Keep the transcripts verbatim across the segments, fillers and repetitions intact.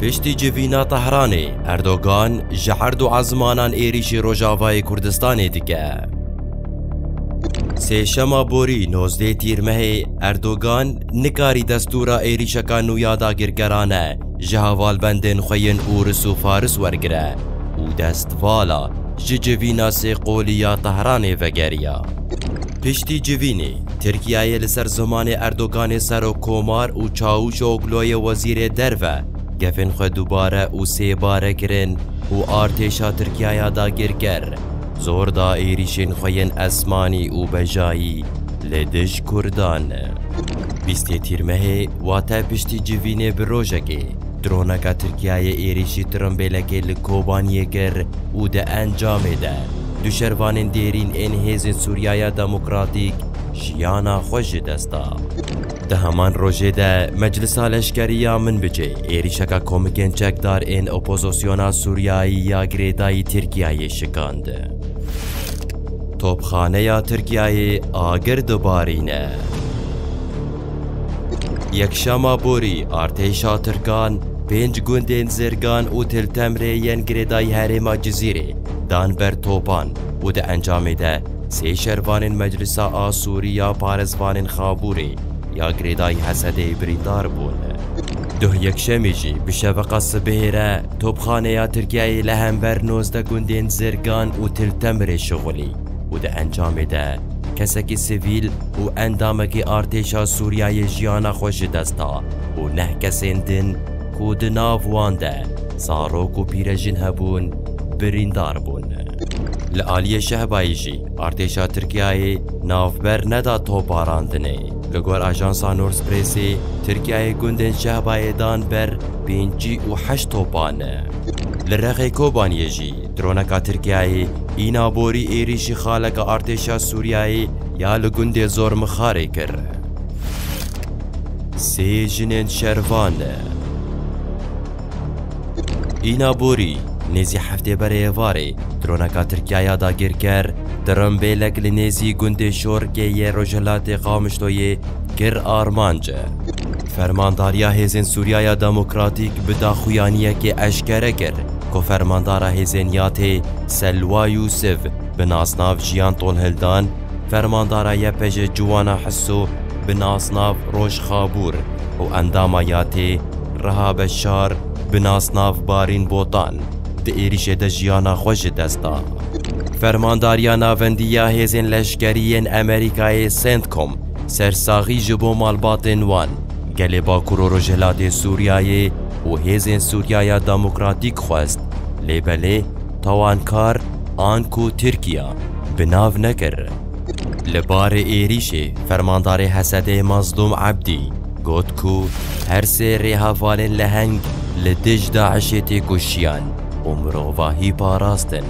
Piştî civîna Tehranê, Erdogan ji her du ezmanan êrîşî Rojavayê Kurdistanê dike. Sêşema borî nozdeh Tîrmehê, Erdogan nikarî destûra êrîşeka nû ya dagirkerane ji hevalbendên xwe yên Ûris û Faris wergire û destvala ji civîna sê qolî ya Tehranê vegeriya. Piştî civînê, Tirkiyeyê li ser zimanê Erdoganê Serokkomar û Çawuşoglu'yê Wezîrê Derve gefên xwe dubare û sêbare kirin û artêşa Tirkiyeya dagirker zor da êrîşên xwe yên esmanî û bejayî li dij Kurdan. Bîstê Tîrmehê, wate piştî civînê bi rojekê, droneka Tirkiyeyê êrîşî tirimbêlekê li Kobaniyê kir û di encamê de du şervanên dêrîn ên Hêzên Sûriyaya Demokratîk jiyana xwe ji dest da. Di heman rojê de Meclisa Leşkerî ya Minbicê êrîşeka komikên çekdar ên opozisyona Sûriyayî ya girêdayî Tirkiyeyê şikand. Topxaneya Tirkiyeyê agir dibarîne. Yekşema borî artêşa Tirkan pênc gundên Zirgan û Tiltemrê yên girêdayî herêma Cizîrê dan ber topan û di encamê de sê şervanên Meclisa Asûrî ya Parêzvanên Xabûrê ya girêdayî Hesedê birîndar bûn. Duh yekşemê jî bi şeveqa sibehê re topxaneya Tirkiyeyê li hember nozdeh gundên Zirgan û Tiltemrê şixulî û di encamê de kesekî sivîl û endamekî artêşa Sûriyeyê jiyana xwe ji dest da û neh kesên din ku di nav wan de zarok û pîrejin hebûn, birîndar bûn. Li aliyê Şehbayê jî artêşa Tirkiyeyê navber neda topbarandinê. Li gor ajansa Nors Pressê, Tirkiyeyê gundên Şehbayê dan ber pêncî û heşt topan. Li Rexê Kobaniyê jî droneka Tirkiyeyê îna borî êrîşî xaleka artêşa Sûriyeyê ya li gundê Zormixarê kir. Sê jinên şervan. Îna borî, nêzî heftê berê êvarê, droneka Tirkiyaya dagirker, tirimbêlek li nêzî gundê Şorkê yê rojhilatê Qamişloyê kir armanc. Fermandariya Hêzên Sûriyaya Demokratîk bi daxuyaniyekê eşkere kir ku fermandara hêzên YAT'ê Selwa Yûsiv bi nasnav Jiyan Tolhildan, fermandara Y P J Ciwana Hisso bi nasnav Roj Xabûr û endama YAT'ê Reha Beşar bi nasnav Barîn Botan di êrîşê de jiyana xwe ji dest da. Fermandariya Navendî ya Hêzên Leşkerî yên Amerîkayê CENTCOM sersaxî ji bo malbatên wan, gelê Bakur û Rojhilatê Sûriyeyê û Hêzên Sûriyaya Demokratîk xwest, lê belê tawankar anku Tirkiya bi nav nekir. Li barê êrîşê fermandarê Hesedê Mazlûm Ebdî got ku her sê rêhevalên leheng li dij DAIŞ'ê têkoşiyan û mirovahî parastin.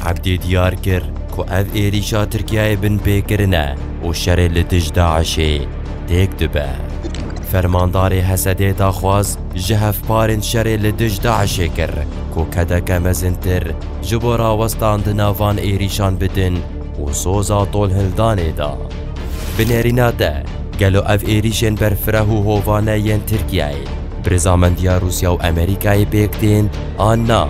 Ebdî diyar kir ku ev êrîşa Tirkiyeyê binpêkirin e û şerê li dij DAIŞ'ê têk dibe. Fermandarê Hesedê daxwaz ji hevparên şerê li dij DAIŞ'ê kir ku kedeke mezintir ji bo rawestandina van êrîşan bidin û soza tolhildanê da. Bi nêrîna te, gelo ev êrîşên berfireh û hovane yên Tirkiyeyê bi rizamendiya Rûsya û Amerîkayê pêk tên an na?